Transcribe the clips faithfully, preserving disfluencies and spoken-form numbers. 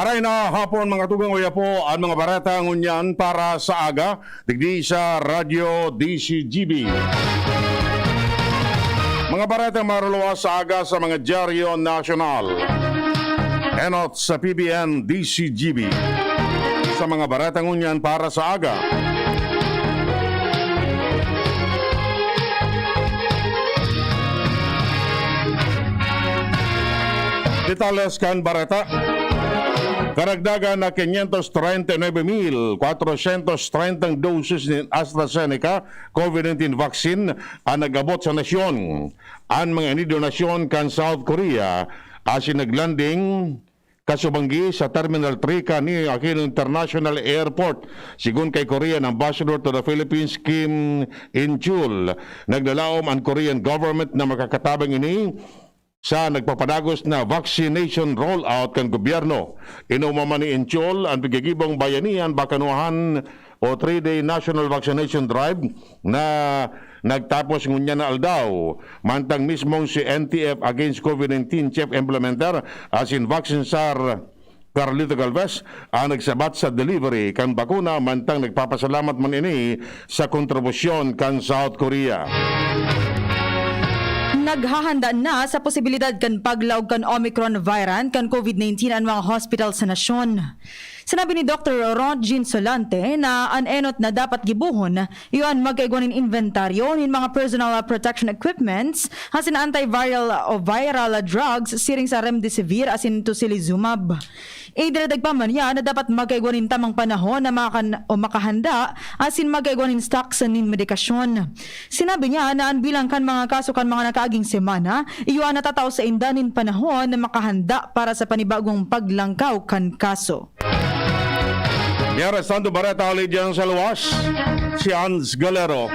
Maray na hapon, mga tugang, uya po an mga bareta ngunyan para sa aga, digdi sa Radyo D C G B. Mga bareta maruluwas sa aga sa mga dyaryo nasyonal. Enot sa P B N D C G B. Sa mga bareta ngunyan para sa aga. Detalles kan bareta. Karagdagan na quinientos treinta y nueve mil cuatrocientos treinta doses nin AstraZeneca COVID nineteen vaccine an nag-abot sa nasyon. An mga ini donasyon kan South Korea asin nag-landing kasubanggi sa Terminal three kan Ninoy Aquino International Airport. Sigon kay Korean Ambassador to the Philippines, Kim In-chul, naglalaom an Korean government na makakatabang ini sa nagpapadagos na vaccination rollout kan gobyerno. Inuma man ni In-chul an pigagibong Bayanihan Bakanuhan o three-day national vaccination drive na nagtapos ngunyan na aldaw. Mantang mismong si N T F Against COVID nineteen Chief Implementer asin Vaccine Czar Carlito Galvez ang nagsabat sa delivery kan bakuna, mantang nagpapasalamat man ini sa kontribusyon kan South Korea. Naghahanda na sa posibilidad kan paglaog kan Omicron variant kan COVID nineteen an mga hospital sa nasyon. Sinabi ni Doktor Ron Jean Solante na an enot na dapat gibohon iyo an magkaigwa nin inventaryo nin mga personal protection equipments, asin antiviral o viral drugs siring sa remdesivir asin tocilizumab. Idinagdag pa man niya na dapat magkaigwa nin tamang panahon na makan-, o makahanda asin magkaigwa nin stocks nin medikasyon. Sinabi niya na an bilang kan mga kaso kan mga nakaaging semana, iyo an natatao sainda nin panahon na makahanda para sa panibagong paglangkaw kan kaso. Miyares tanto bareta huli diyan sa luwas, si Hans Galero.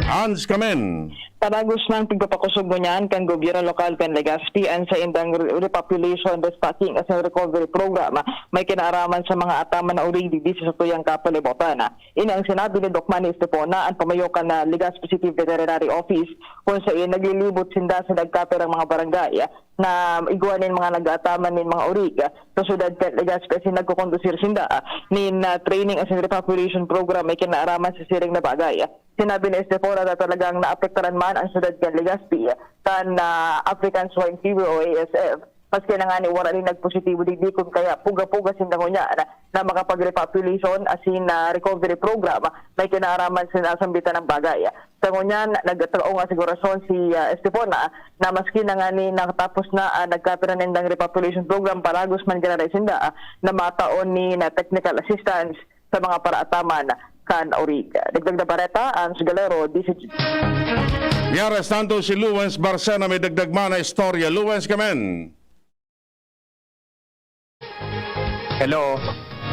Hans, kamen. Padagos nang pigpapakosog ngunyan kan gobyerno lokal kan Legazpi an saindang re-, repopulation, restocking asin recovery program may kinaaraman sa mga ataman na orig digdi sa satuyang kapalibutan. Ini ang sinabi ni Doc Manny Estepona, an pamayo kan, ah, Legazpi City Veterinary Office, kun saen naglilibot sinda sa nagkapirang mga barangay na igwa nin mga nag-aataman nin mga orig sa syudad kan Legazpi asin nagkokondusir sinda nin, ah, training asin repopulation program may kinaaraman sa siring na bagay. Sinabi ni Estefona na talagang naapektaran man ang syudad kan Legazpi kan, ah, African Swine Fever o A S F. Maski na ngani wala nin nagpositibo digdi, kun kaya puga-puga sinda ngunyan na makapag-repopulation asin, ah, recovery program may kinaaraman sa nasambitan na bagay. Sa ngunyan, nagtao ng asigurasyon si, ah, Estefona na maski na ngani nakatapos na, ah, nagkapira nindang repopulation program, padagos man giraray sinda, ah, na mataon ni na technical assistance sa mga paraataman kan orig. Dagdag na bareta, Hans Galero, D C G. Miyares tanto si Luwens Barcena, may dagdag man na istorya. Luwens, kamen. Hello.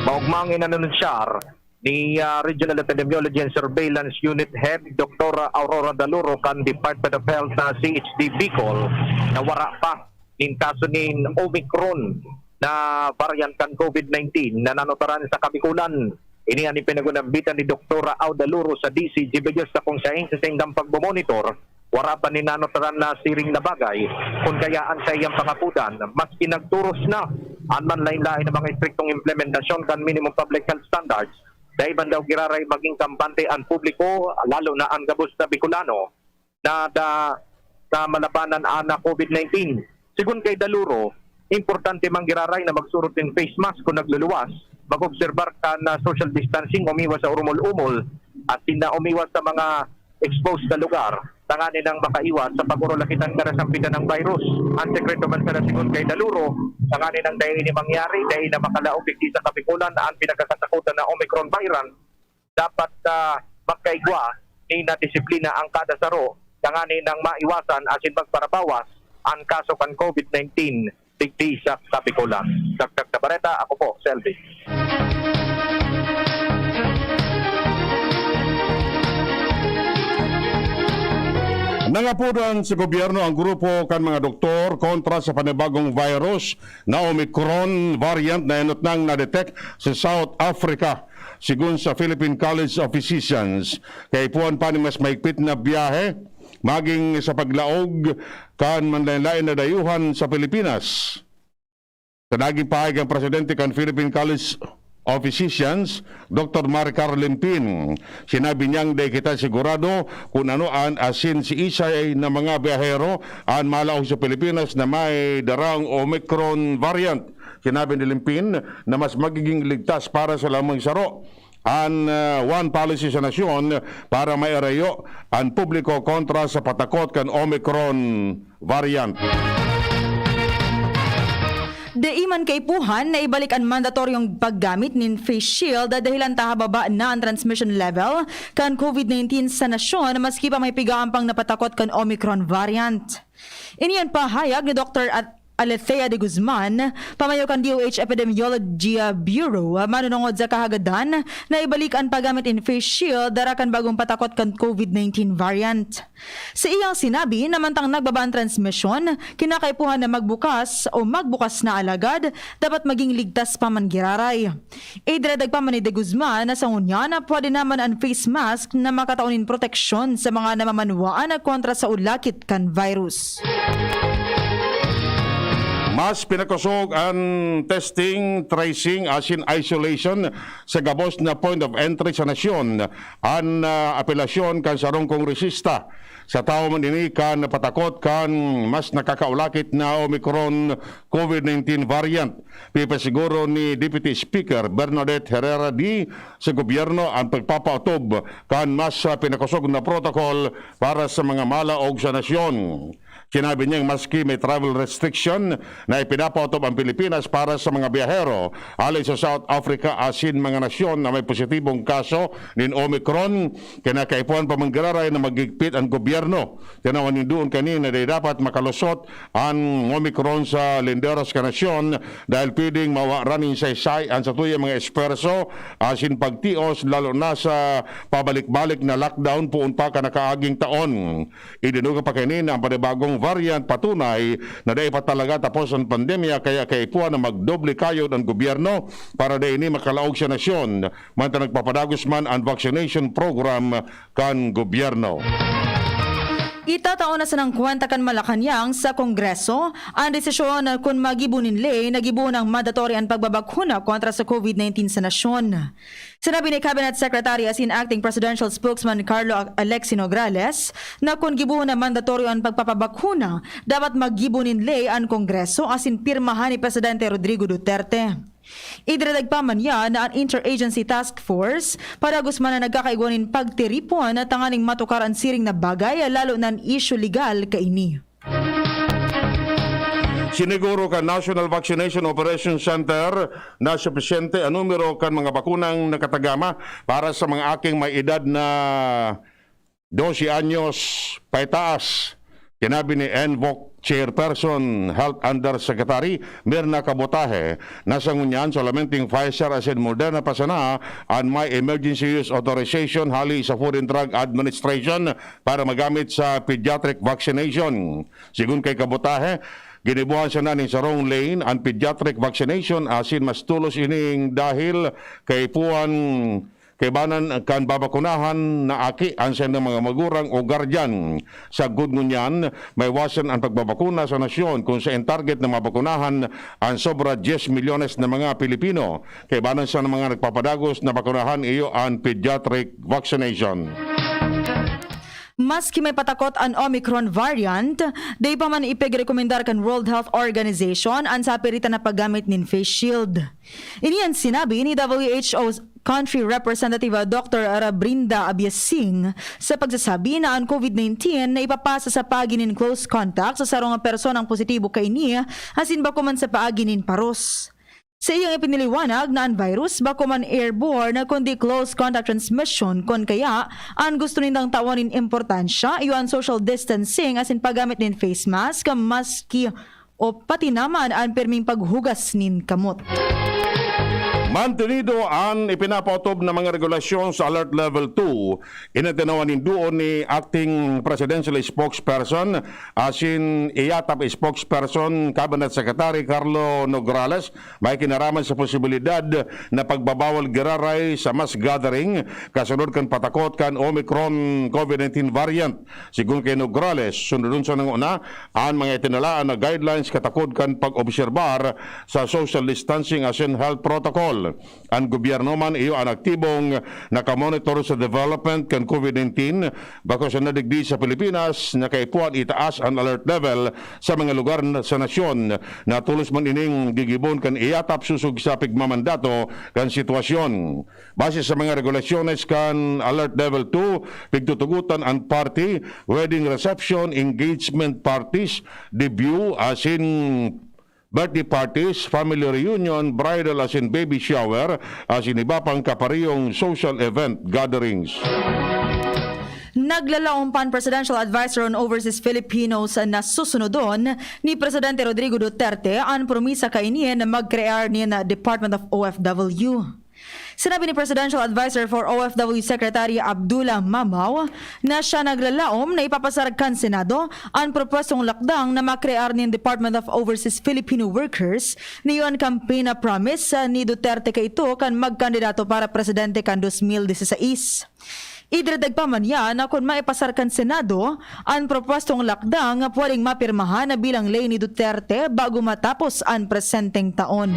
Maogmang inanunsyar ni, ah, Regional Epidemiology and Surveillance Unit Head, Doktora Aurora Daluro kan Department of Health na C H D Bicol na wara pa nin kaso nin Omicron na variant kan COVID nineteen na nanutaran sa Kabikulan. Ini an ipinag-unambitan ni Doktora Audaluro sa D C G B News na kung saen sa saindang pagmomonitor, wara pa nin nanutaran na siring na bagay, kun kaya an saiyang pangapodan, maski nagturos na an manlaen-laen na mga estriktong implementasyon kan minimum public health standards, dai man daw giraray maging kampante an publiko, lalo na an gabos na Bicolano na da-, na malabanan an COVID nineteen. Sigon kay Daluro, importante man giraray na magsurot nin face mask kun nagluluwas, mag-obserbar kan, ah, social distancing, umiwas sa umol-umol, asin na umiwas sa mga exposed na lugar, tanganing makaiwas sa pag-orolakitan kan nasambitan na virus. An sekreto man sana, sigon kay Daluro, tanganing dai ini mangyari, dai na makalaog digdi sa Kabikulan an pinagkakatakotan na Omicron variant, dapat, ah, magkaigwa nin disiplina an kada saro tanganing maiwasan asin magparabawas an kaso kan COVID nineteen digdi sa Kabikulan. Dagdag na bareta, ako po si Elvin. Nangapodan sa gobyerno ang grupo kan mga doktor kontra sa panibagong virus na Omicron variant na enot nang na-detect sa South Africa. Sigon sa Philippine College of Physicians, kaipuhan pa nin mas mahigpit na biyahe maging sa paglaog kan manlaen-laen na dayuhan sa Pilipinas. Sa naging pahayag ang presidente kan Philippine College of Physicians, Doktor Maricar Limpin, sinabi niyang dai kita sigurado kun ano an asin si isay na mga biyahero an malaog sa Pilipinas na may darang Omicron variant. Sinabi ni Limpin na mas magiging ligtas para sa lamang saro an, ah, one policy sa nasyon para mairayo an publiko kontra sa patakot kan Omicron variant. Dai man kaipuhan na ibalik an mandatoryong paggamit nin face shield dahilan ta hababa na an transmission level kan COVID nineteen sa nasyon, maski pa may pigaang pang napatakot kan Omicron variant. Ini an pahayag ni Doktor At-, Alethea de Guzman, pamayo kan D O H Epidemiology Bureau, manunungod sa kahagadan na ibalik an paggamit in face shield dara kan bagong patakot kan COVID nineteen variant. Sa iyang sinabi na mantang nagbaba an transmisyon, kinakaipuhan na magbukas o magbukas na alagad dapat maging ligtas pa man giraray. Idinagdag pa man ni De Guzman na sa ngunyan, pwede naman an face mask na makatao nin proteksyon sa mga namamanwaan kontra sa ulakit kan virus. Mas pinakosog an testing, tracing asin isolation sa gabos na point of entry sa nasyon. An, ah, apelasyon kan sarong kongresista sa tawo man ini kan patakot kan mas nakakaulakit na Omicron COVID nineteen variant. Pipasiguro ni Deputy Speaker Bernadette Herrera D sa gobyerno an pagpapautob kan mas, ah, pinakosog na protocol para sa mga malaog sa nasyon. Sinabi niyang maski may travel restriction na ipinapaotob ang Pilipinas para sa mga biyahero hale sa South Africa asin mga nasyon na may positibong kaso nin Omicron, kinakaipuhan pa man giraray na maghigpit an gobyerno. Tinawan nindoon kanina na dapat makalusot an Omicron sa linderos kan nasyon dahil pwedeng mawaran nin saysay an satuyang mga esfuerso asin pagtios, lalo na sa pabalik-balik na lockdown poon pa kan nakaaging taon. Idinuga pa kaini na ang panibagong variant patunay na dai pa talaga tapos an pandemya, kaya kaipuhan na magdoble kayod an gobyerno para dai ini makalaog sa nasyon, mantang nagpapadagos man an vaccination program kan gobyerno. Itatao na sanang kwenta kan Malacañang sa Kongreso an desisyon kun magibo nin ley na gibohon nang mandatory an pagbabakuna kontra sa COVID nineteen sa nasyon. Sinabi ni Cabinet Secretary asin Acting Presidential Spokesman Carlo Alexi Nograles na kun gibohon na mandatoryo an pagpapabakuna, dapat maggibo nin ley an Kongreso asin pirmahan ni Presidente Rodrigo Duterte. Idinagdag pa man niya na an Interagency Task Force padagos man na nagkakaigwa nin pagtiripon tanganing matukar an siring na bagay, lalo na an isyu legal kaini. Siniguro kan National Vaccination Operation Center na supisyente an numero kan mga bakunang nakatagama para sa mga aking may edad na dose anyos paitaas. Sinabi ni ENVOC Chairperson, Health Undersecretary Mirna Cabotaje, na sa ngunyan solamente ang Pfizer asin Moderna pa sana an may emergency use authorization hale sa Food and Drug Administration para magamit sa pediatric vaccination. Sigon kay Cabotaje, ginibohan sana nin sarong lane an pediatric vaccination asin mas tolos ining dahil kaipuhan kaibanan kan babakunahan na aki an saindang mga magurang o guardian. Sagkod ngunyan, maiwasan an pagbabakuna sa nasyon kun saen target na mabakunahan an sobra diyes milyones na mga Pilipino. Kaibanan sa mga nagpapadagos na bakunahan iyo an pediatric vaccination. Maski may patakot an Omicron variant, dai pa man ipigrekomendar kan World Health Organization an sapiritan na paggamit nin face shield. Ini an sinabi ni W H O Country Representative Doctor Rabrinda Abiasing sa pagsasabi na an COVID nineteen na ipapasa sa paagi nin close contact sa sarong personang positibo kaini asin bako man sa paagi nin paros. Sa iyang ipinaliwanag na an virus bako man airborne kundi close contact transmission, kun kaya an gusto nindang tawan nin importansya iyo an social distancing asin paggamit nin face mask maski o pati naman an pirming paghugas nin kamot. Mantenido an ipinapaotob na mga regulasyon sa Alert Level two. Inatinawan nin duo ni Acting Presidential Spokesperson asin IATAP Spokesperson, Cabinet Secretary Carlo Nograles, may kinaraman sa posibilidad na pagbabawal giraray sa mass gathering kasunod kan patakot kan Omicron COVID nineteen variant. Sigon kay Nograles, sunodon sa nanguna an mga itinalaan na guidelines katakod kan pag-obserbar sa social distancing asin health protocol. An gobyerno man iyo an aktibong nakamonitor sa development kan COVID nineteen, bako sa nadigdi sa Pilipinas, na kaipuhan itaas an alert level sa mga lugar na, sa nasyon, na tolos man ining gigibon kan IATAP sosog sa pigmamandato kan sitwasyon. Base sa mga regulasyones kan Alert Level two, pigtutugotan an party, wedding reception, engagement parties, debut, asin birthday parties, family reunion, bridal asin baby shower, asin iba pang kaparehong social event gatherings. Naglalaom pa an Presidential Advisor on Overseas Filipinos na susunodon ni Presidente Rodrigo Duterte an promisa kaini na magkrear nin Department of O F W. Sinabi ni Presidential Advisor for O F W Secretary Abdullah Mamao na siya naglalaom na ipapasar kan Senado an propwestong lakdang na makrear nin Department of Overseas Filipino Workers, na iyo an campaign na promise ni Duterte kaito kan magkandidato para presidente kan dos mil dieciséis. Idinagdag pa man niya na kun maipasar kan Senado an propwestong lakdang, pwedeng mapirmahan na bilang ley ni Duterte bago matapos an presenteng taon.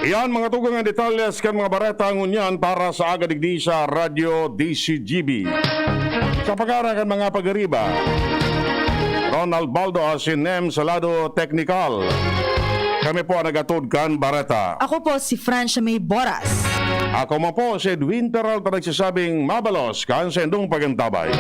Iyan mga tugang ang detalyes kan mga bareta ngunyan para sa aga digdi sa Radyo D C G B. Sa pagkara kan mga pagariba, Ronald Baldo asin Nem sa lado teknikal. Kami po ang nagatod kan bareta. Ako po si Francia May Boras. Ako man po si Edwin Peralta nagsasabing mabalos kan sa indong pagantabay.